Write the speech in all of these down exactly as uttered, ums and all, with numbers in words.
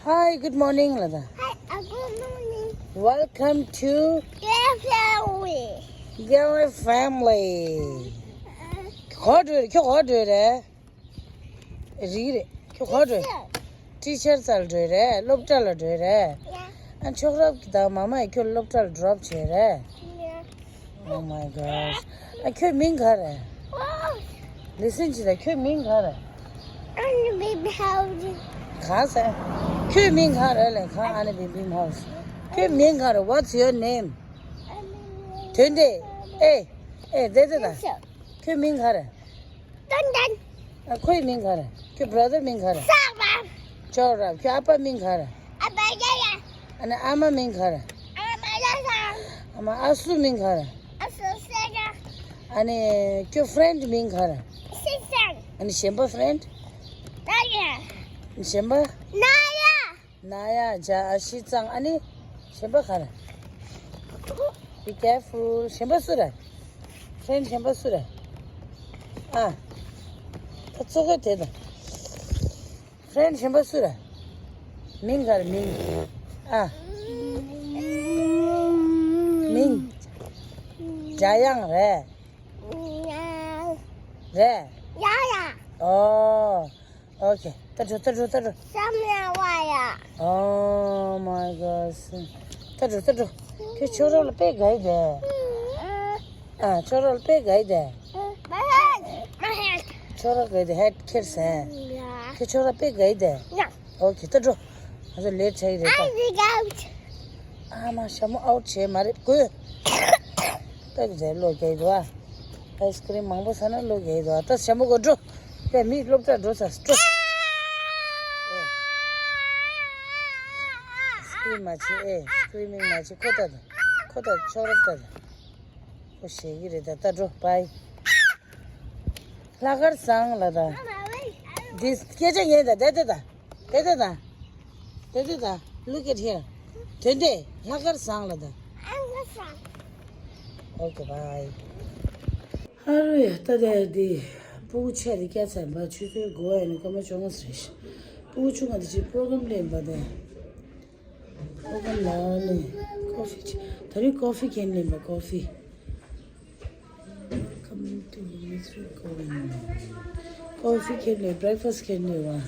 Hi, good morning, Lada. Hi, uh, good morning. Welcome to Dear family. Dear family. ག་པར་འགྲོ་རེད། ཁྱོད་ག་པར་འགྲོ་རེད། རིག་རེད། ཁྱོད་ག་པར་འགྲོ་རེད། Teacher. Teacher་རྩར་འགྲོ་རེད། སློབ་གྲྭ་ལ་འགྲོ་རེད། Yeah. ཨ་ཆོག་རབ་ཀྱི་ད་མ་མ་ཡིས་ཁྱོད་སློབ་གྲྭར་drop་བྱས་རེད། Yeah. Oh my gosh. ཨ་ཁྱོད་མིང་ག་རེད། Wow. Listen་བྱེད་ད། ཁྱོད་མིང་ག་རེད། Anna Baby House. ག་ཟེར། ཁྱོད་མིང་ག་རེད་ལབ། ག་Anna Baby House. ཁྱོད་མིང་ག་རེད། What's your name? དོན་དེ། ཨེ། ཨེ་དེ་དེ་ད། ཁྱོད་མིང་ག་རེད། ཏན་ཏན། ཨ་ཁོའི་མིང་ག་རེད། ཁྱོད་brother་མིང་ག་རེད། ས་བ། ཅོག་ར། ཁྱོད་ཨ་ཕ་མིང་ག་རེད། ཨ་ཕ་ཡ་ཡ། ཨ་ནི་ཨ་མ་མིང་ག་རེད། ཨ་མ་ཡ་ཡ། ཨ་མ་ཨ་སུ་མིང་ག་རེད། ཨ་སུ་སེ་ཡ། ཨ་ནི་ཁྱོད་friend་མིང་ག་རེད། སི་སན། ཨ་ནི་གཞན་པ་friend། ན་ཡ། གཞན་པ། ན་ཡ། ན་ཡ། ཇ། ཨ་ཤི་ཙང་། ཨ་ནི་གཞན་པ་ག་རེད། Be careful. གཞན་པ་སུ་རེད། Friend་གཞན་པ་སུ་རེད། ཨ། ད་གཙོ་བོ་དེ་དང་། Friend་གཞན་པ་སུ་རེད། མིང་ག་རེད། མིང་། ཨ། མིང་། འཇམ་དབྱངས་རེད། རེད། ཡ་ཡ། ཨོ། Okay. ད་འགྲོ། ད་འགྲོ། ད་འགྲོ། བསམ་ཡ་བ་ཡ། Oh my God. ད་འགྲོ། ད་འགྲོ། ཁྱོད་ཁྱོད་རང་ལ་དཔེ་དགའ་ཡི་དེ། ཨ། ཁྱོད་རང་ལ་དཔེ་དགའ་ཡི་དེ། My head. My head. ཁྱོད་རང་དགའ་ཡི་དེ། Head་ཁྱེར་སོང་། Yeah. ཁྱོད་ཁྱོད་རང་དཔེ་དགའ་ཡི་དེ། Yeah. Okay. ད་འགྲོ། ང་ཚོ་late་ཆགས་ཀྱི་རེད་ད། I dig out. ཨ་མ། ཞྭ་མོ་out་བྱས་མ་རེད། དགོས། ད་གི་རེད། གློ་རྒྱག་གི་འདུག་ཨ། Ice cream་མང་པོ་ཟ་ན་གློ་རྒྱག་གི་འདུག་ཨ། ད་ཞྭ་མོ་གོ་འགྲོ། དེ་མི་སློབ་གྲྭ་འགྲོ་ས་འགྲོ། ཨེ། Scream་མ་བྱེད། ཨེ། Screaming་མ་བྱེད། ཁོ་ད་ད། ཁོ་ད་ཆོག་རབས་ད་ད། ཁོ་ཞེད་ཀྱི་རེད་ད། ད་འགྲོ། Bye. ལྷག་དཀར་བཟང་ལ་ད། འདི་སྐད་ཆ་ཉན་ད། དེ་དེ་ད། དེ་དེ་ད། དེ་དེ་ད། Look at here. དོན་དེ་ལྷག་དཀར་བཟང་ལ་ད། Okay, bye. ཨ་རོ་ཡ། ད་དེ་འདི་སྤུ་གུ་ཆེ་དེ་སྐྱ་ཚན་པ་ཆུ་ཚོད་དགུ་པ་ཡིན་ན་སྐར་མ་བཅོ་ལྔ་ཙམ་རེད། སྤུ་གུ་ཆུང་བ་དེ་ཅིག་program་ལེན་པ་དེ། ཁོ་ག་ལ་ནི་coffee་ཅིག་ད་རེས་coffee་ཁྱེར་ནས་མ་coffee། Welcome to Mitsui Coffee. Coffee་ཁྱེར་ནས། breakfast་ཁྱེར་ནས་བ།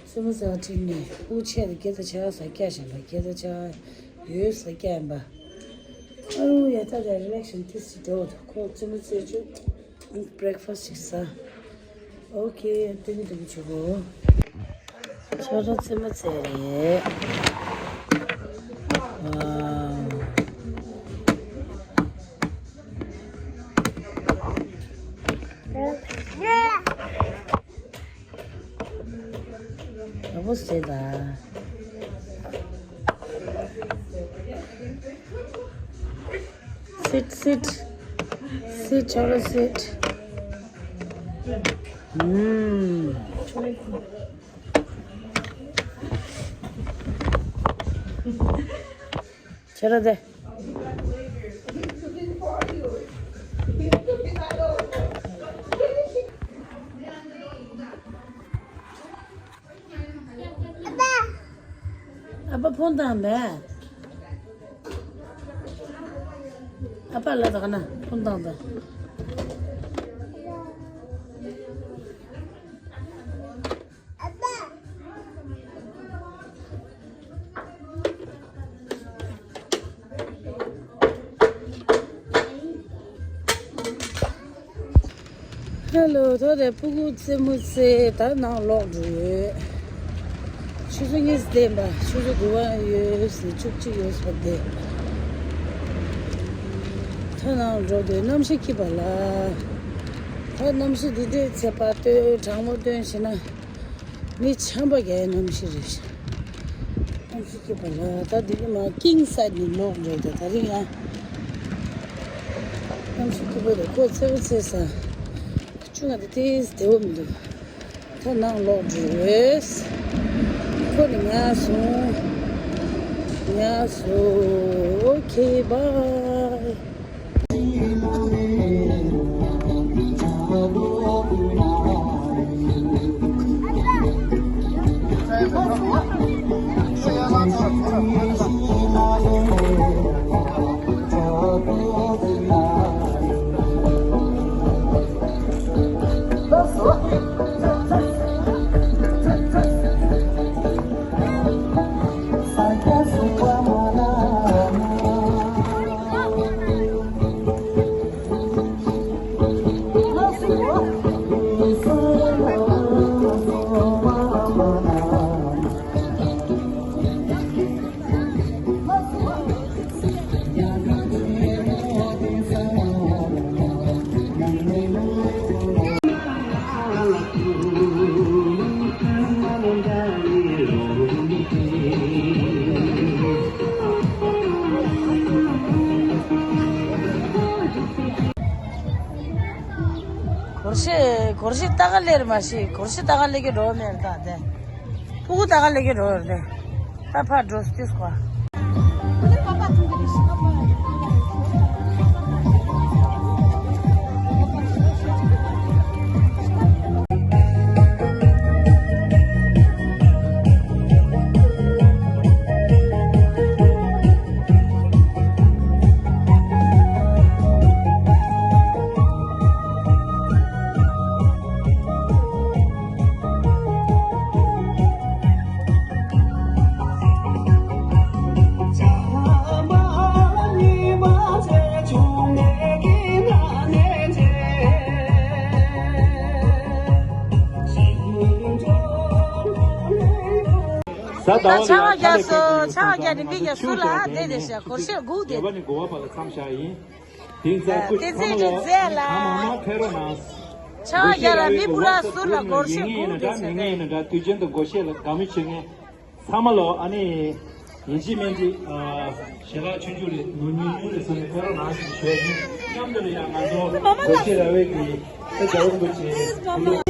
རྩེད་མོ་རྩེ་བ་ཁྲིད་ནས། སྤུ་ཆེ་དེ་སྐྱ་ཚ་ཆ་ས་སྐྱ་བཞག་པ། སྐྱ་ཚ་ཆ་ཡོད་ས་སྐྱ་ཡིན་པ། ཨ་རུ་ཡ། ད་ད་relaxation་ཏིས་འགྲོ། ཁོ་རྩེད་མོ་རྩེ་བཅུག breakfast་ཞིག་ཟ། Okay། སྟོན་གྱི་འདུག་ཆུ་བོ། ཁྱོད་རང་རྩེད་མོ་རྩེ་རེད། ཝའོ། ཡག་པོ་བྱེད་ད། Sit, sit. Sit, ཁྱོད་རང་sit. ཨུམ། ཁྱོད་རང་དེ། ཨ་ཕ་ཕོན་བཏང་མེད། ཨ་ཕ་ལ་ད་ག་ན་ཕོན་བཏང་ད། Hello། ད་དེ་སྤུ་གུ་རྩེད་མོ་རྩེ་ད་ནང་ལོག་འགྲོ་ཡོད། ཆུ་ཚོད་གཉིས་བདུན་པ། ཆུ་ཚོད་དགུ་པ་ཡོད་ཟེར། བཅུ་གཅིག་ཡོད་ཟེར་བསྡད། ད་ནང་འགྲོ་དུས་གནམ་གཤིས་སྐྱིད་པ་ལ། ད་གནམ་གཤིས་འདི་འདྲའི་ཚད་པ་སྟོན། གྲང་མོ་སྟོན་བྱས་ན། མི་ཆམ་པ་རྒྱག་ཡ་གནམ་གཤིས་རེད། གནམ་གཤིས་སྐྱིད་པ་ལ། ད་འདི་ནི་མ་ཀིང་སའེ་ཌི་ནས་ལོག་འགྲོ་ཡོད། ད་དེ་རིང་ཡང་གནམ་གཤིས་སྐྱིད་པོ་རེད། ཁོ་རྩེད་པོ་རྩེ་ས། ཆུང་བ་དེ་ཏོག་ཙམ་བདེ་པོ་མི་འདུག་ད་ནང་ལོག་འགྲོ་ཡོད། ཁོ་ནི་ཉལ་སོང་། ཉལ་སོང་། Okay, bye. སྒོར་གཞས་སྒོར་གཞས་ལྟ་ག་ལེར་མ་ཤེས། སྒོར་གཞས་ལྟ་ག་ལེ་གི་འགྲོ་མེད་ད་དེ། ཕྲུ་གུ་ལྟ་ག་ལེ་གི་འགྲོ་རེད། ད་ཕར་འགྲོ་སྟེ་སྐོར། ད་ཆང་བརྒྱབ་སོང་། ཆང་བརྒྱབ་ནས་མི་རྒྱ་ཟུར་ལ་བསྡད་དེ་ཤག་སྒོར་གཞས་སྒུག་བསྡད། དེ་ཚོ་ཚང་མ་ལ་ཁ་མང་མང་ཕེབས་རོགས་གནང་། ཆང་བརྒྱབ་ལ་མི་བུ་ར་ཟུར་ལ་སྒོར་གཞས་སྒུག་བསྡད་ཟེར་ཏེ། ཡིན་ན་འདྲ། དུས་རྒྱུན་དུ་སྒོར་གཞས་ལ་དགའ་མོས་བྱེད་མཁན་ཚང་མ་ལོ། ཨ་ནི་ཡིན་གཅིག་མིན་གཅིག་ཞལ་ལག་ཆུང་ཆུང་རེད། ནོར་ཉུང་ཉུང་རེད་ཟེར་ནས་ཕེབས་རོགས་གནང་ཞེས་ཞུ་ཡ་ཡིན། མཉམ་དུ་ལ་ཡང་ང་ཚོ་སྒོར་གཞས་ར་བའི་གི་ད་རྒྱལ་བ་རིན་པོ་ཆེ།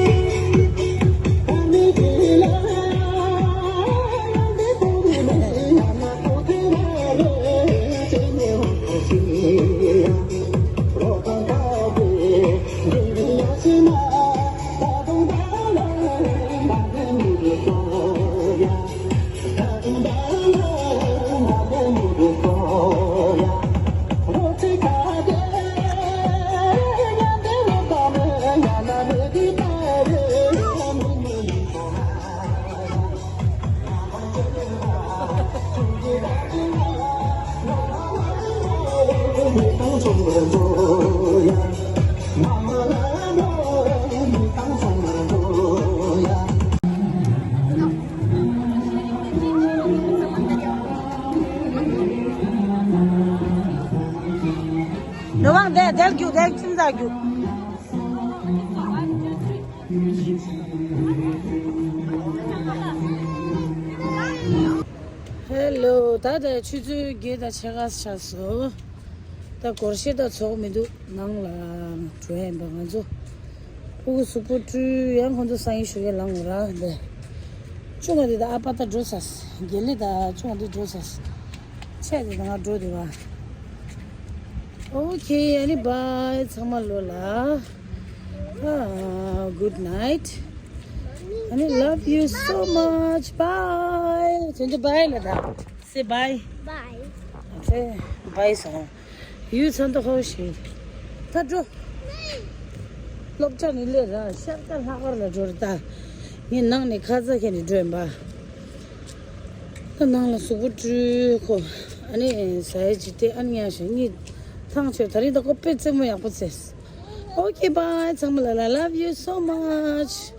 ནོར་བང་དེ་དལ་རྒྱུག་དལ་ཅི་འཛག་རྒྱུག་ཧེ་ལོ། ད་ལྟ་ཆུ་ཚོད་བརྒྱད་དང་ཕྱེད་ཀ་ཆགས་སོང་། ད་སྒོར་གཞས་ད་ཚོགས་མི་འདུག་ནང་ལ་འགྲོ་ཡ་ཡིན་པ། ང་ཚོ་ཕྲུ་གུ་གཟུགས་པོ་བཀྲུས། ཡང་ཁོང་ཚོ་སང་ཉིན་ཞོགས་ཀས་ལངས་དགོས་ར། འདི་ཆུང་བ་འདི་དང་ཨ་ཕ་ད་འགྲོ་ཚར། དགེ་ལེགས་དང་ཆུང་བ་འདི་འགྲོ་ཚར། ཆས་འདི་དང་ང་འགྲོ་འདི་བ། ཨོ་ཁེ། ཨ་ནི་བྷའི། ཚང་མ་ལོ་ལ། Ah, good night. ཨ་ནི་love you so much. Bye. དེ་འདི་བྷའི་ལ་ད། Say bye. Bye. Okay. Bye སོང་། ཡུལ་ཚང་དུ་ཧོ་ཞིག་ད་འགྲོ། སློབ་གྲྭ་ནས་སླེབས་ར་ཤར་ཀ་ལྷག་པར་ལ་འགྲོ་ར། ད་ངས་ནང་ནས་ཁ་ཚ་ཁྱེར་ནས་འགྲོ་ཡིན་པ། ད་ནང་ལ་གཟུགས་པོ་བཀྲུས་ཁོ། ཨ་ནི་ཟ་ཡ་ཅིག་སྟེར། ཨ་ནི་ཉལ་ཞོག་ངས་ཐང་ཆད། ད་རིང་ད་ཁོ་དཔེ་རྩེད་མོ་ཡག་པོ་རྩེས། Okay, bye. ཚང་མ་ལ་ལ། Love you so much.